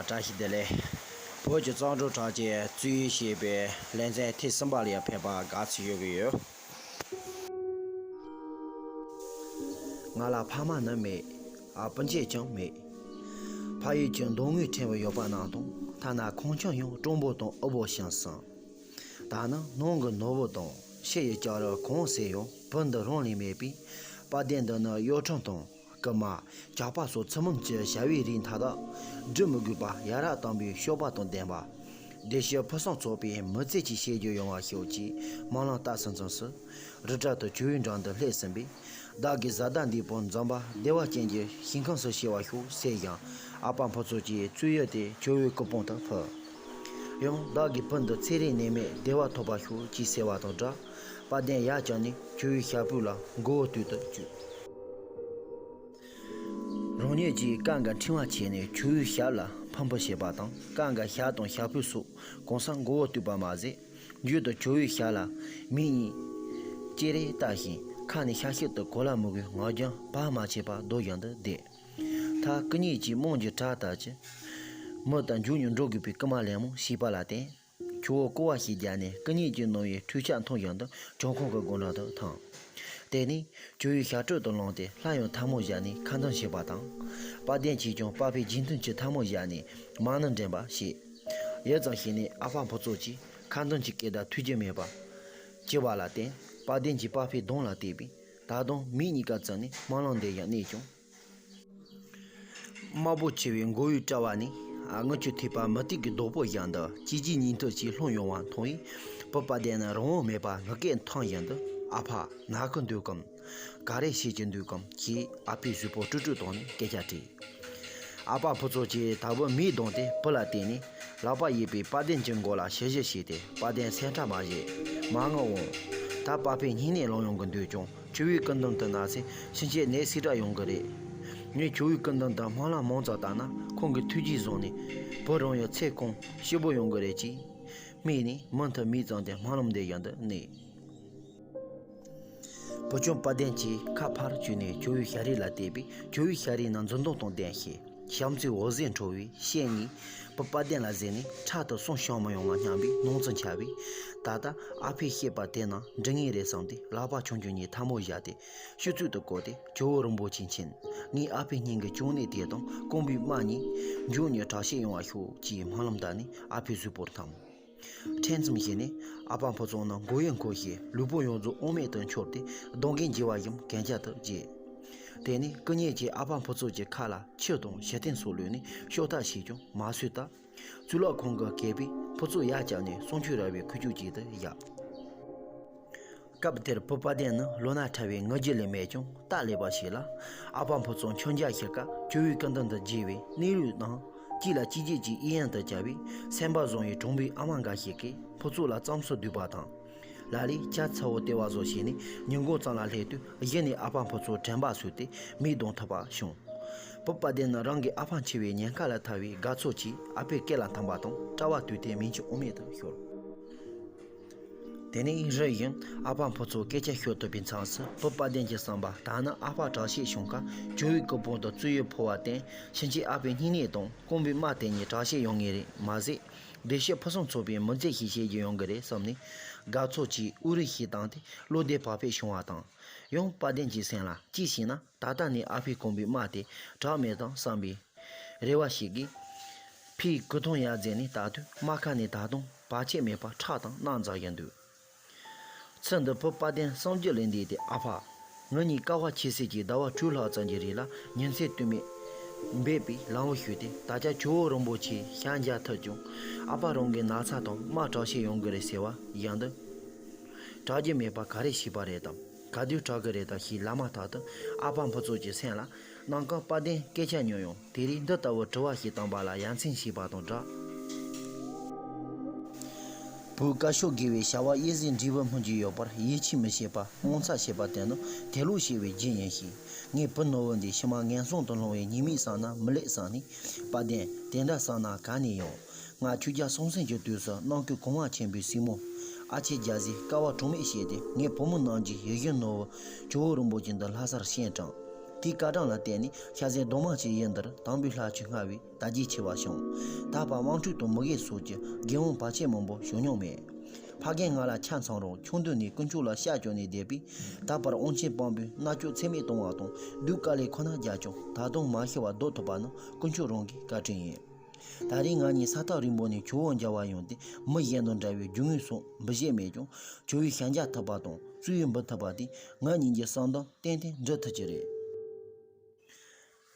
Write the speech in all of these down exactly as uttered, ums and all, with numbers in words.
བཀྲ་ཤིས་བདེ་ལེགས། བོད་ཀྱི་བརྩམས་སྒྲུང་དྲ་རྒྱའི་བཙུགས་ཡིག་ཞེས་པའི་ལེ་ཚན་ཐེངས་གསུམ་པ་ལ་ཡང་ཕེབས་པར་དགའ་བསུ་ཞུ་གི་ཡོད། ང་ལ་ཕ་མ་ནི་མེད། ཨ་སྤུན་མཆེད་ཀྱང་མེད། ཕ་ཡུལ་གྱི་མདོ་དབུས་ཕྲན་བུ་ཡོད་པ་རྣམས་དང་ཐ་ན་ཁོང་ཆང་ཡང་སྤྲང་པོ་དང་ཨུ་བོ་ཞིང་སོང་། ད་ནི་ནང་གི་ནོར་བུ་དང་ཕྱི་ཡི་ལྕགས་རི་གང་ཟེར་ཡང་བུ་འདི་རང་ལས་མེད་པས། དཔལ་ལྡན་འདི་ནི་གཡོ་ཁྲམ་དང་། རྐུན་མ། ཇག་པ་སོགས་ཚུལ་མིན་གྱི་བྱ་བའི་རིགས་མཐའ་དག་སྒྲུབ་མི་དགོས་པ་ཡ་རབས་དམ་པའི་སྤྱོད་པ་དང་ལྡན་པ། བདེ་གཤེགས་ཕུན་སུམ་ཚོགས་པའི་མི་ཚེ་གཅིག་བྱེད་རྒྱུ་ཡོང་བ་ཤོག་ཅེས་སྨོན་ལམ་བཏབ་ཟིན་མཚམས་སུ། རི་བྲག་ཏུ་ཆུ་བོའི་འགྲམ་དུ་སླེབས་ཟིན་པས། བདག་གིས་བཟའ་ཟླ་འདིའི་བུ་འཛོམས་པ་བདེ་བ་ཅན་གྱི་ཞིང་ཁམས་སུ་སྐྱེ་བར་ཤོག་ཟེར་ཞིང་། ཨ་ཕ་ཕུན་ཚོགས་ཀྱིས་བཙུགས་ཡིག་དེ་ཆུ་བོའི་སྐུ་དཔུང་དུ་ཕུལ། ཡང་བདག་གི་བུ་འདི་ཚེ་རིང་ནད་མེད་བདེ་བ་ཐོབ་པར་ཤོག་ཅེས་ཟེར་བ་དང་སྦྲགས། དཔལ་ལྡན་ཡར་བརྐྱངས་ནས་ཆུ་བོའི་ཞགས་པོ་ལ་མགོ་བོ་གཏུག་ཏུ་བཅུག་རང་ཉིད་ཀྱིས་རྐང་གི་ཕྲེང་བ་ཁྱེར་ནས་ཆུ་བོའི་ཞབས་ལ་འཕུར་འཕུར་བྱེད་པ་དང་། རྐང་གི་ཞབས་དང་ཞགས་པོའི་སོགས་གང་སར་མགོ་བོ་གཏུག་པ་མ་ཟད། མཇུག་ཏུ་ཆུ་བོའི་ཞབས་ལ་མིག་གཉིས་ཅེ་རེ་ལྟ་ཞིང་། ཁ་ནས་ཤ་ཤེད་དུ་གོ་ལ་མི་དགོས་ངག་རྒྱུན་བར་མ་ཆད་པར་རྡོ་བཞིན་དུ་བསྡད། མཐར་སྐུ་ཉིད་ཀྱི་དམངས་ཀྱི་གྲལ་ལྟར་གྱི་མི་དང་མཇུག་ནས་འགྲོ་དགོས་པའི་རྐུན་མ་ལན་མོ་ཞེས་པ་ལ་བརྟེན། ཆུ་བོ་ཀོ་བ་ཞིག་བརྒྱབ་ནས་སྐུ་ཉིད་ཀྱི་རྣ་བའི་འཕྲུལ་ཆས་མཐོང་བཞིན་དུ་བྱང་ཁོག་གི་སྒོ་འགྲམ་དུ་འཐེན། དེ་ནས་ཆུ་བོའི་ཞབས་དྲུང་དུ་ལངས་ཏེ་སླར་ཡང་ཐལ་མོ་སྦྱར་ནས་ཁ་འདོན་བྱེད་པ་དང་། དཔལ་ལྡན་གྱིས་ཀྱང་པ་ཕའི་རྗེས་མཐུན་གྱི་ཐལ་མོ་སྦྱར་ནས་མ་ཎི་འདྲེན་པ་བྱས། ཡུད་ཙམ་ཞིག་ནས་ཨ་ཕ་ཕུན་ཚོགས་ཀྱིས་ཁ་འདོན་གྱི་སྐད་བརྡ་ཐོས་རྒྱུ་མེད་པར་གྱུར་པ་ལ་བརྟེན། དཔལ་ལྡན་གྱིས་པ་ཕའི་གདོང་ལ་བལྟས་པས། ད་དུང་མིག་གཉིས་ཀ་བཙུམས་ནས་སྨོན་ལམ་འདེབས་བཞིན་གནས་བྱུང་། དམར་པོ་ཆེ་བའི་མགོ་བོའི་དཔྲལ་བ་ནས་རྔུལ་ཆུ་ཐིགས་པ་མུ་ཏིག་གི་རྡོག་པོ་བཞིན་དུ་ལྕི་ལྕིའི་ཉིང་ཐིགས་ཤིག་ལྷུང་ཡོང་བ་མཐོང་བས། བུ་དཔལ་ལྡན་ནི་རང་དབང་མེད་པར་ངུ་སྐད་འཐེན་བཞིན་དུ། ཨ་ཕ་ན་གི་འདུག་གམ། ག་རེ་བྱེད་ཀྱི་འདུག་གམ་ཞེས་ཨ་ཕའི་གཟུགས་པོ་དཀྲུག་དཀྲུག་བཏང་ནས་སྐད་ཆ་དྲིས། ཨ་ཕ་ཕུན་ཚོགས་ཀྱིས་དལ་བུར་མིག་གདངས་ཏེ་བུ་ལ་བལྟས་ནས། ལག་པ་གཡས་པས་དཔལ་ལྡན་གྱི་མགོ་ལ་ཞི་ཞི་བྱས་ཏེ། དཔལ་ལྡན་སེམས་ཁྲལ་མ་བྱེད། མ་ངུ་འོང་། ད་པ་ཕའི་སྙིང་ནད་ལངས་ཡོང་གི་འདུག་ཀྱང་། ཆུ་བོའི་སྐུ་མདུན་དུ་ན་ཚེ་ཕྱིན་ཆད་ནད་སེལ་དྲག་ཡོང་གི་རེད། ངས་ཆུ་བོའི་སྐུ་མདུན་དུ་སྨོན་ལམ་མང་ཙམ་བཏབ་ན། ཁོང་གིས་ཐུགས་རྗེས་བཟུང་ནས་བུ་རང་ཡང་ཚེ་གང་སྐྱིད་པོ་ཡོང་གི་རེད་ཅེས། སྨྲས་ནས་མུ་མཐུད་མིག་བཙུམས་ཏེ་སྨོན་ལམ་འདེབས་བཞིན་དུ་གནས། བུ་ཆུང་དཔལ་ལྡན་གྱིས་ཁ་ཕར་བཅུག་ནས་ཆུ་བོའི་ཞལ་རས་ལ་བལྟས་པས། ཆུ་བོའི་ཞལ་རས་ནི་འཛུམ་མདངས་དང་ལྡན་ཞིང་། བྱམས་བརྩེའི་འོད་ཟེར་འཕྲོ་བས་ཤེད་ངེས། བུ་དཔལ་ལྡན་ལ་གཟིགས་ནས་ཕྲག་ཏུ་སོང་ཤོང་མི་ཡོང་བ་སྙམ་པའི་སྣང་ཚུལ་འཆར་བས། ད་ལྟ་ཨ་ཕས་བཤད་པ་དེ་རྣམས་འགྲུབ་ངེས་རེད་བསམ་སྟེ། ལག་པ་ཆུང་ཆུང་གཉིས་ཐལ་མོ་སྦྱར་ཏེ་ཤུགས་ཚོད་དུ་བཀོལ་ཏེ་ཇོ་བོ་རིན་པོ་ཆེ་མཁྱེན། ངའི་ཨ་ཕའི་སྙིང་གི་གཅོང་ནད་དེ་དང་རྐང་པའི་རྨ་གཉིས་མགྱོགས་ནས་དྲག་སྐྱེད་ཡོང་བར་ཤོག་ཅེས་སྨོན་ལམ་བཏབ་ནས་ཨ་ཕའི་གཟུགས་པོར་འཐམས། ཕྲན་ཙམ་ཞིག་ནས་ཨ་ཕ་ཕུན་ཚོགས་ནི་མགོ་ཡུ་འཁོར་ཞིང་ལུས་པོ་ཡོངས་རྫོགས་དབང་མེད་དུ་འཁྱོར་ཏེ་གདོང་གིས་འགྱེལ་བ་བཞིན་གན་རྐྱལ་དུ་བརྗེད། དེ་ནས་སྐུ་ཉིད་ཀྱིས་ཨ་ཕ་ཕུན་ཚོགས་ཀྱི་ཁ་ལ་ཆུ་དང་ཞུ་རྟེན་སོགས་བླུགས་ནས་ཤོག་ཐབས་བྱས་ཀྱང་མ་སོས་སྟབས། གཙུག་ལག་ཁང་གི་སྐེད་པས་ཕུན་ཚོགས་ཡར་བཀྱགས་ནས་གསང་སྤྱོད་ར་བའི་ཁུག་ཀྱོག་ཅིག་ཏུ་བཞག་སྐབས་དེར་བུ་དཔལ་ལྡན་ནི་ལོ་ན་ཕྲ་བས་ངུ་རྒྱུ་ལས་མེད་ཀྱང་སྟབས་ལེགས་པ་ཞིག་ལ། ཨ་ཕ་ཕུན་ཚོགས་མཆོད་མཇལ་ཞུ་སྐབས་ཆུ་བོའི་སྐུ་མདུན་དུ་མཇལ་བས། གནས་ལུགས་དང་གཅིག་ལ་གཅིག་རྗེས་ཀྱི་ཨེ་ཡན་དུ་བཅར་བས། སེམས་པ་བཟང་བའི་གྲོང་པའི་ཨ་མ་འགའ་ཞིག་གིས་ཕུན་ཚོགས་ལ་བསམ་ཚུལ་བསྡུས་པ་དང་། ལ་ལས་ཇ་ཚ་བོ་སྟེར་བ་སོགས་བྱས་ནས་ཉིན་གུང་ཙམ་ལ་སླེབས་དུས། གཞི་ནས་ཨ་ཕ་ཕུན་ཚོགས་དྲན་པ་གསོས་ཏེ་མིག་གདངས་ཐུབ་པ་བྱུང་། བུ་དཔལ་ལྡན་ནི་རང་གི་ཨ་ཕ་འཆི་བའི་ཉེན་ཁ་ལས་ཐར་བའི་དགའ་ཚོར་གྱིས་ཨ་ཕའི་སྐེ་ལ་འཐམས་པ་དང་། དཔྲལ་བ་བཏུད་དེ་མིག་ཆུ་དབང་མེད་དུ་ཤོར། དེ་ནས་རེ་བཞིན་ཨ་ཕ་ཕུན་ཚོགས་སྐད་ཆ་ཤོད་ཐུབ་པའི་མཚམས་སུ། བུ་དཔལ་ལྡན་གྱི་བསམ་པར་ད་ནི་ཨ་ཕ་དྲག་སྐྱེད་བྱུང་ཁར་ཇོ་བོའི་སྐུ་དཔུང་དུ་བཙུགས་ཡིག་ཕུལ་བར་བརྟེན། ཕྱིན་ཆད་ཨ་ཕའི་སྙིང་ནད་དང་རྐང་པའི་རྨ་དེ་གཉིས་དྲག་སྐྱེད་ཡོང་ངེས་རེད་མ་ཟད། བདེ་གཤེགས་ཕུན་སུམ་ཚོགས་པའི་མི་ཚེ་ཞིག་བྱེད་རྒྱུ་ཡོང་གི་རེད་བསམ་ནས་དགའ་ཚོར་གྱིས་དབུགས་རིང་ཞིག་བཏང་སྟེ་བློ་བདེ་བག་ཕེབས་བྱུང་བ་དང་། ཡང་དཔལ་ལྡན་གྱི་སེམས་ལ་གཅིག་བྱས་ན་ད་ལྟ་ནས་ཨ་ཕའི་རྐང་པའི་རྨ་དེ་དྲག་མེད་དམ་བསམ་པའི་རེ་བ་ཞིག་གིས། ཕའི་སྐུ་ཐང་ཡར་འཛེགས་ནས་བལྟ་དུས། རྨ་ཁ་ནས་ད་དུང་བར་ཆད་མེད་པར་ཁྲག་དང་རྣག་འཛག་བཞིན་འདུག་ཚུལ་འདི་བུ་དཔལ་ལྡན་བསམ་རྒྱུ་ལས་འདས་ཏེ། ཨ་ཕ། ངེད་གཉིས་དཀའ་བ་ཆེ་སེ་གྱིས་ཟླ་བ་དྲུག་ལྷག་ཙམ་གྱི་རིང་ལ་ཉིན་མཚན་དུས་མེད་འབད་པའི་ལམ་བུ་ཞུས་ཏེ། ད་ཆ་ཇོ་བོ་རིན་པོ་ཆེ་ཞལ་མཇལ་ཐུབ་ཀྱང་། ཨ་ཕ་རང་གི་ན་ཚ་དང་རྨ་དྲག་སྐྱེད་ཡོང་གི་རེད་ཟེར་བ་ཡང་འདི། དྲག་རྒྱུ་མེད་པ་ག་རེ་བྱས་པ་རེད་དམ། ག་དུས་དྲག་གི་རེད་དམ་ཞེས་ལབ་མ་ཐག་ཏུ། ཨ་ཕ་ཕུན་ཚོགས་ཀྱི་སེམས་ལ། ནམ་གང་དཔལ་ལྡན་སྐད་ཆ་ཉོན་ཡང་། དེ་རིང་འདི་ལྟ་བུ་དྲི་བ་ཞིག་བཏང་པ་ལ་ཡ་མཚན་ཞིག་པ་དང་སྦྲགས། བོད་སྐད་ཤོག་དགེ་བའི་བྱ་བ་ཡིད་བཞིན་འབྲས་བུ་སྨིན་རྒྱུ་ཡོད་པར་ཡིད་ཆེས་མི་བྱེད་པ། དངངས་འཚབ་བྱེད་པ་དེ་ནི་དད་ལུགས་ཞེས་པའི་རྒྱུ་ཡིན་ཞིང་། ངས་བུ་ནོར་བུ་འདི་ཕྱི་མ་ངན་སོང་དུ་ལྷུང་བའི་ཉེས་དམིགས་བསམ་ན་མི་ལེགས་བསམ་ནས། དཔལ་ལྡན་དེ་འདྲ་བསམ་ན་ག་ནས་ཡོང་། ང་ཁྱོད་རྒྱལ་སྲོང་བཙན་གྱི་དུས་སུ་རྣམ་ཀུན་གོང་བ་ཆེན་པོའི་སྲས་མོ་ཨ་ཆེ་རྒྱལ་སྲས་དཀའ་བ་གྲངས་མེད་བྱས་ཏེ། ངའི་བུ་མོ་རྣམས་ཀྱི་ཡིད་བཞིན་ནོར་བུ་ཇོ་བོ་རིན་པོ་ཆེ་འདི་ལྷ་སར་སྤྱན་དྲངས། དེའི་བཀའ་དྲིན་ལ་བརྟེན་ནས་ཤ་ཟན་རྡོག་མ་གཅིག་ཡུལ་འདིར་དམ་པའི་ལྷ་ཆོས་སྔར་བས་དར་རྒྱས་ཆེ་བ་བྱུང་། ད་བར་དམངས་ཁྲོད་དུ་མི་དགེ་སོགས་ཀྱི་དགེ་སློང་བར་ཆད་མང་པོ་བྱུང་མྱོང་མེད། ཕ་རྒན་ང་ལ་ཆ་ཚང་རུང་ཆུང་དུས་ནས་དཀོན་མཆོག་ལ་ཤ་བཅོས་ནས་བསྡད་པས། ད་བར་དབང་ཆེན་དཔང་པོས་མནར་གཅོད་ཚད་མེད་གཏོང་བ་དང་། སྡུག་དཀའ་ལས་ཁོ་ན་རྒྱག་ཀྱང་ད་དུང་མ་ཤི་བར་སྡོད་ཐུབ་པ་ནི་དཀོན་མཆོག་རང་གི་བཀའ་དྲིན་ཡིན། ད་རེས་ང་གཉིས་ས་ཐག་རིང་པོ་ནས་ཇོ་བོ་མཇལ་བར་ཡོང་སྟེ། མི་གཞན་དང་འདྲ་བའི་རྒྱུས་མངའ་སོགས་འབུལ་བཞེས་མེད་ཀྱང་། ཇོ་བོའི་ཞལ་མཇལ་ཐུབ་པ་དང་བསུ་ཡིག་འབུལ་ཐུབ་པ་དེས་ང་གཉིས་ཀྱི་བསམ་དོན་ཏན་ཏན་འགྲུབ་ཐུབ་ཀྱི་རེད།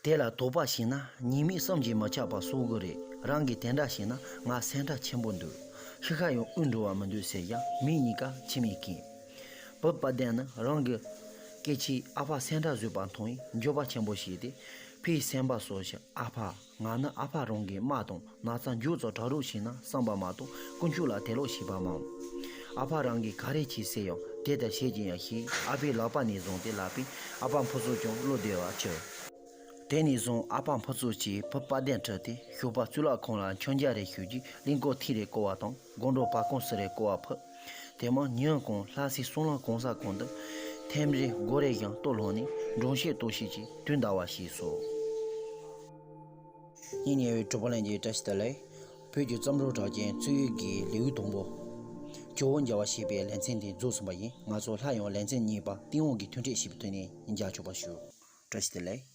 དེ་ལ་དོགས་པ་བྱས་ན་ཉེས་དམིགས་བསམ་གྱིས་མི་ཁྱབ་པ་གསོག་གི་རེད། རང་གིས་དེ་འདྲ་བྱས་ན་ང་སེམས་ཁྲལ་ཆེན་པོ་འདུག་ཤི་ཁ་ཡང་དབུགས་འགྲོ་བ་མི་འདུག་ཟེར་ཡང་མི་གཉིས་ཀ་མཆི་མས་ཁེངས། བུ་དཔལ་ལྡན་ནི་རང་གི་སྐྱེ་འཆིའི་ཨ་ཕ་སེམས་ཁྲལ་བཟོས་པ་མཐོང་བས་འགྱོད་པ་ཆེན་པོ་བྱས་ཏེ། ཕའི་སེམས་པ་གསོ་ཞིང་ཨ་ཕ། ང་ནི་ཨ་ཕ་རང་གི་རྨ་དང་ན་ཚ་མགྱོགས་ཙམ་དྲག་རོགས་བྱས་ན་བསམ་པ་མ་གཏོགས་དཀོན་མཆོག་ལ་དད་ལོག་བྱས་པ་མང་། ཨ་ཕ་རང་གིས་ག་རེ་བྱས་ཟེར་ཡང་དེ་ལྟར་བྱེད་ཀྱི་ཡང་ཞེས་ཨ་ཕའི་ལག་པ་ནས་བཟུང་སྟེ་ལབ་པས། ཨ་ཕ་ཕུན་ཚོགས་ཀྱང་བློ་བདེ་བར་གྱུར། དེ་ནས་བཟུང་ཨ་ཕ་ཕུན་ཚོགས་ཀྱིས་བུ་དཔལ་ལྡན་ཁྲིད་དེ་ཞོགས་པ་གཙུག་ལག་ཁང་ལ་མཆོད་མཇལ་རེ་ཞུ་རྒྱུ། གླིང་སྐོར་ཐེངས་རེ་བསྐོར་བ་དང་། སྒོམ་སྒྲུབ་བར་སྐོར་ཟུར་རེ་བསྐོར་བ་ཕུད། དེ་མིན་ཉིན་གུང་ལྷ་སའི་གསང་ལམ་གང་ས་གང་དུ་ཐེངས་རེ་དགོང་རེ་བཞིན་ལྟོ་སློང་ནས་འགྲོ་ཤེས་ལྟོ་ཤེས་ཀྱིས་དུས་འདའ་བར་བྱས་སོ། སྙིང་ཉེ་བའི་གྲོགས་པོ་ལྷན་རྒྱས་བཀྲ་ཤིས་བདེ་ལེགས། བོད་ཀྱི་རྩོམ་རིག་གྲགས་ཅན་བཙུན་ཡིད་ཀྱི་ལེའུ་དང་པོ། ཇོ་བོ་མཇལ་བར་བྱེད་པའི་ལེ་ཚན་དེ་རྫོགས་ཟིན་པ་ཡིན། ང་ཚོ་སླར་ཡང་ལེ་ཚན་གཉིས་པ་སྟེང་འོག་གི་མཐུན་འཕྲད་ཞེས་པའི་ཐོག་ནས་མཇལ་ཆོག་པ་ཞུ། བཀྲ་ཤིས་བདེ་ལེགས།